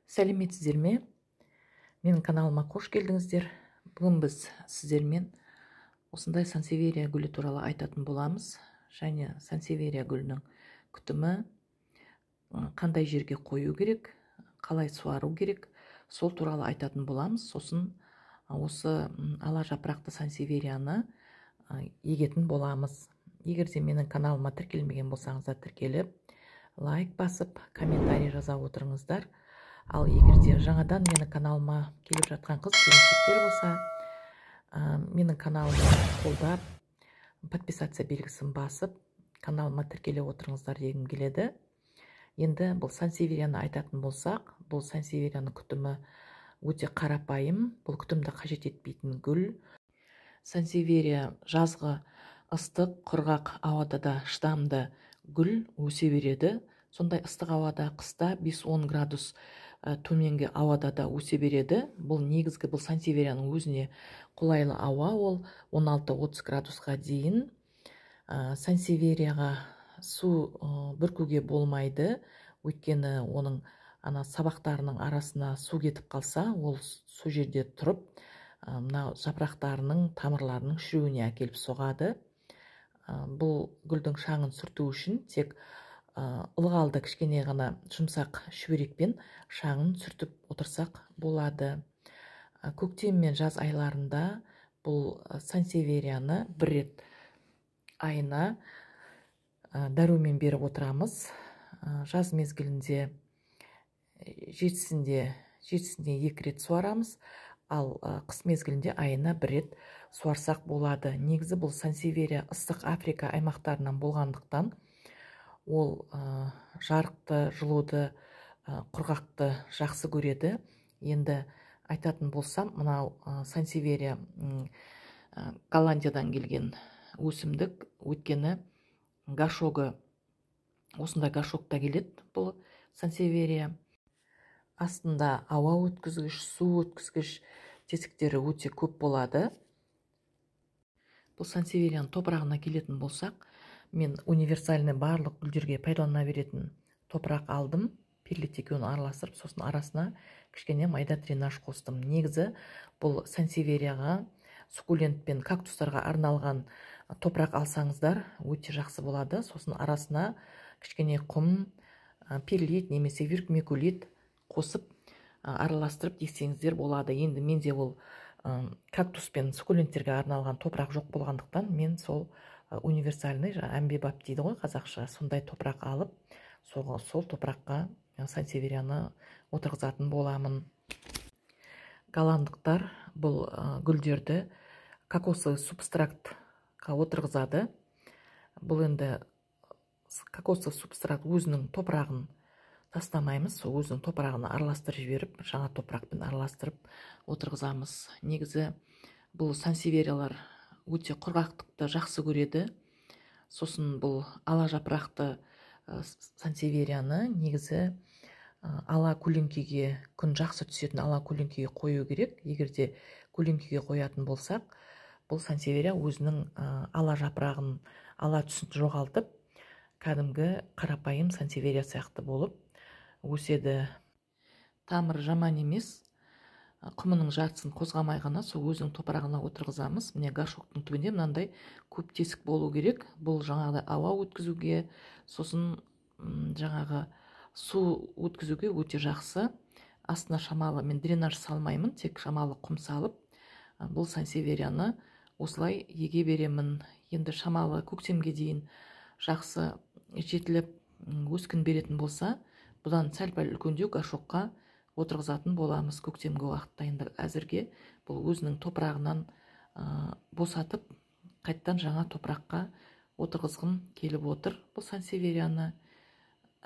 Сәлеметсіздер ме? Менің каналыма қош келдіңіздер. Бүгін біз сіздермен осындай сансевиерия гүлі туралы айтатын боламыз. Және сансевиерия гүлінің күтімі, қандай жерге қою керек, қалай суару керек, сол туралы айтатын боламыз. Сосын осы ала жапырақты сансевиерияны егетін боламыз. Егер де менің каналыма тіркелмеген болсаңыздар, тіркеліп, лайк басып, комментарий жаза отырыңыздар. Ал егер де жаңадан менің каналыма келіп жатқан қыз келіншектер болса, менің каналымды қолдап, подписаться белгісін басып, каналыма тіркеле отырыңыздар дегім келеді. Енді бұл сансевиерияны айтатын болсақ, бұл сансевиерияның күтімі өте қарапайым, бұл күтімді қажет етпейтін гүл. Сансевиерия жазғы ыстық, құрғақ ауада да шыдамды гүл өсе береді. Сондай ыстық ауада, қыста 5-10 градус төменгі ауада да өсе береді. Бұл негізгі бұл сансевиерияның өзіне қолайлы ауа, ол 16-30 градусқа дейін. Сансевиерияға су бүркуге болмайды, өйткені оның ана сабақтарының арасына су кетіп қалса, ол сол жерде тұрып, мына жапырақтарының, тамырларының шіруіне әкеліп соғады. Бұл гүлдің шаңын сүрту үшін тек ылғалды кішкене ғана жұмсақ шүберекпен шаңын сүртіп отырсақ болады. Көктем мен жаз айларында бұл сансевиерияны бір рет айына дәрумен беріп отырамыз. Жаз мезгілінде жетісінде 2 рет суарамыз, ал қыс мезгілінде айына бір рет суарсақ болады. Негізі бұл сансевиерия ыстық Африка аймақтарынан болғандықтан, ол жарықты, жылуды, құрғақты жақсы көреді. Енді айтатын болсам, мынау сансевиерия Голландиядан келген өсімдік, өйткені горшогы осындай горшокта келеді бұл сансевиерия. Астында ауа өткізгіш, су өткізгіш тесіктері өте көп болады. Бұл сансевиерияның топырағына келетін болсақ, мен универсальный барлық гүлдерге пайдалана беретін топырақ алдым. Перлит екеуін араластырып, сосын арасына кішкене майда дренаж қостым. Негізі бұл сансевиерияға, суккулент пен кактустарға арналған топырақ алсаңыздар өте жақсы болады. Сосын арасына кішкене құм, перлит немесе вермикулит қосып араластырып ексеңіздер болады. Енді менде ол кактус пен суккуленттерге арналған топырақ жоқ болғандықтан, мен сол универсальный, әмбебап дейді ғой қазақша, сондай топырақ алып, сол топыраққа сансевиерияны отырғызатын боламын. Голландықтар бұл гүлдерді кокосовый субстрактқа отырғызады. Бұл енді кокосовый субстракт өзінің топырағын тастамаймыз, сол өзінің топырағын араластырып жіберіп, жаңа топырақпен араластырып отырғызамыз. Негізі бұл сансевиериялар өте құрғақтықты жақсы көреді. Сосын бұл ала жапырақты сансевиерияны негізі ала көлеңкеге, күн жақсы түсетін ала көлеңкеге қою керек. Егер де көлеңкеге қоятын болсақ, бұл сансевиерия өзінің ала жапырағын, ала түсін жоғалтып, кәдімгі қарапайым сансевиерия сияқты болып өседі. Тамыры жаман емес, құмының жартысын қозғамай ғана сол өзінің топырағына отырғызамыз. Міне горшоктың түбінде мынандай көп тесік болу керек. Бұл жаңағыдай ауа өткізуге, сосын жаңағы су өткізуге өте жақсы. Астына шамалы мен дренаж салмаймын, тек шамалы құм салып, бұл сансевиерияны осылай еге беремін. Енді шамалы көктемге дейін жақсы жетіліп, өскін беретін болса, бұдан сәл-пәл үлкендеу горшокқа отырғызатын боламыз көктемгі уақытта. Енді әзірге бұл өзінің топырағынан босатып, қайттан жаңа топыраққа отырғызғым келіп отыр. Бұл сансевиерияны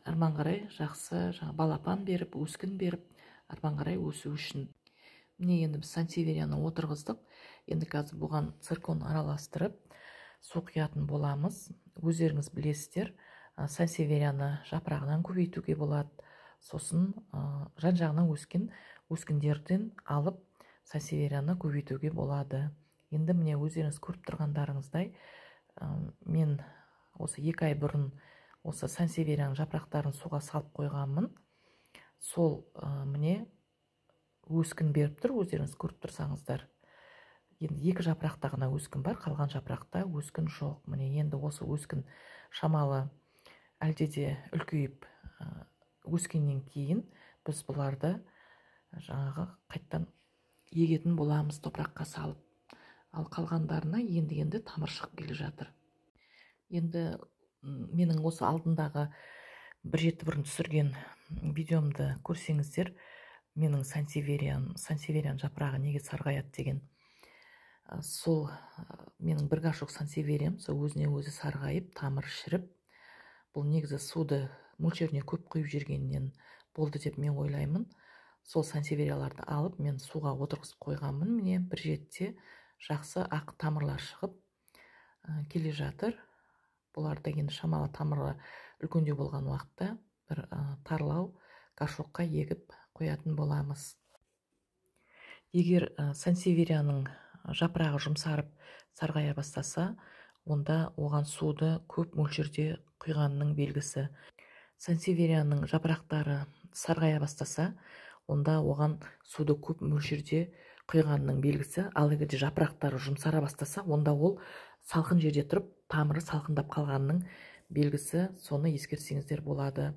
арман қарай жақсы жаңа балапан беріп, өскін беріп, арман қарай өсу үшін. Міне енді біз сансевиерияны отырғыздық. Енді қазір бұған циркон араластырып су құятын боламыз. Өздеріңіз білесіздер, сансевиерияны жапырағынан көбейтуге болады. Сосын жан-жағынан өскен өскіндерден алып сансевиерияны көбейтуге болады. Енді міне өздеріңіз көріп тұрғандарыңыздай, мен осы 2 ай бұрын осы сансевиерияның жапырақтарын суға салып қойғанмын. Сол міне өскін беріп тұр, өздеріңіз көріп тұрсаңыздар. Енді 2 жапырақта ғана өскін бар, қалған жапырақта өскін жоқ. Міне енді осы өскін шамалы әлде де үлкейіп өскеннен кейін біз бұларды жаңағы қайттан егетін боламыз топыраққа салып. Ал қалғандарына енді-енді тамыр шығып келе жатыр. Енді менің осы алдындағы бір жеті бұрын түсірген видеомды көрсеңіздер, менің сансевериян жапырағы неге сарғаяды деген. Сол менің бір горшок сансевериям сол өзіне өзі сарғайып, тамыры шіріп, бұл негізі суды мөлшеріне көп құйып жергеннен болды деп мен ойлаймын. Сол сансеверияларды алып мен суға отырғызып қойғанмын. Міне бір жетте жақсы ақ тамырлар шығып келе жатыр. Бұларда енді шамалы тамыры үлкендеу болған уақытта бір тарлау горшокқа егіп қоятын боламыз. Егер сансеверияның жапырағы жұмсарып сарғая бастаса, онда оған суды көп мөлшерде құйғанның белгісі. Сансеверияның жапырақтары сарғая бастаса, онда оған суды көп мөлшерде құйғанның белгісі. Ал егер де жапырақтары жұмсара бастаса, онда ол салқын жерде тұрып, тамыры салқындап қалғанның белгісі. Соны ескерсеңіздер болады.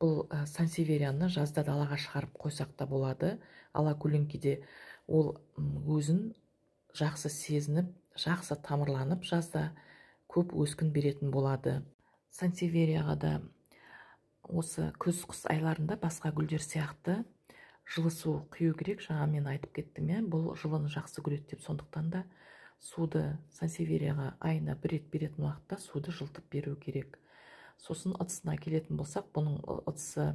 Бұл сансеверияны жазда далаға шығарып қойсақ та болады. Ала көлеңкеде ол өзін жақсы сезініп, жақсы тамырланып, жазда көп өскін беретін болады. Сансеверияға да осы күз-қыс айларында басқа гүлдер сияқты жылы су құю керек. Жаңа мен айтып кеттім, иә, бұл жылыны жақсы көреді деп. Сондықтан да суды сансеверияға айына бір рет беретін уақытта суды жылытып беру керек. Сосын ыдысына келетін болсақ, бұның ыдысы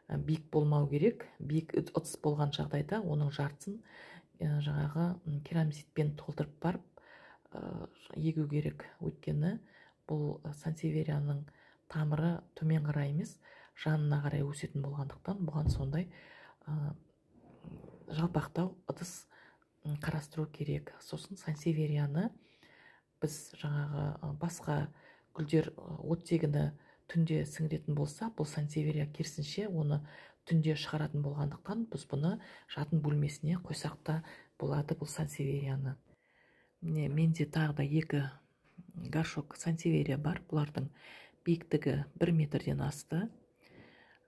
биік болмау керек. Биік ыдыс болған жағдайда оның жартысын жаңағы керамзитпен толтырып барып егу керек. Өйткені бұл сансеверияның тамыры төмен қарай емес, жанына қарай өсетін болғандықтан бұған сондай жалпақтау ыдыс қарастыру керек. Сосын сансеверияны біз жаңағы басқа гүлдер оттегіні түнде сіңіретін болса, бұл сансеверия керісінше оны түнде шығаратын болғандықтан біз бұны жатын бөлмесіне қойсақ та болады бұл сансеверияны. Міне менде тағы да 2 горшок сансеверия бар. Бұлардың биіктігі 1 метрден асты.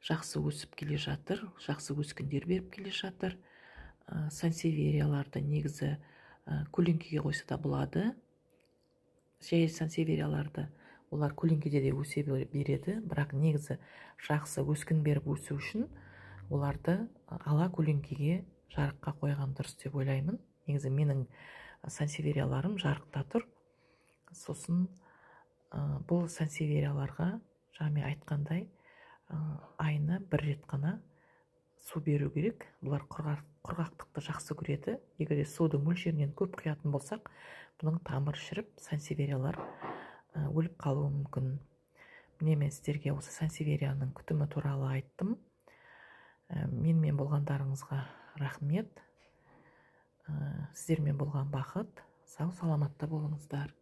Жақсы өсіп келе жатыр, жақсы өскіндер беріп келе жатыр. Сансеверияларды негізі көлеңкеге қойса да болады. Жай сансеверияларды олар көлеңкеде де өсе береді, бірақ негізі жақсы өскін беріп өсу үшін оларды ала көлеңкеге жарыққа қойған дұрыс деп ойлаймын. Негізі менің сансеверияларым жарықта тұр. Сосын бұл сансеверияларға жаңа мен айтқандай айына бір рет қана су беру керек. Бұлар құрғақтықты жақсы көреді. Егер де суды мөлшерінен көп құятын болсақ, бұның тамыры шіріп, сансевериялар өліп қалуы мүмкін. Міне мен сіздерге осы сансеверияның күтімі туралы айттым. Менімен болғандарыңызға рахмет. Сіздермен болған бақыт. Сау саламатта болыңыздар.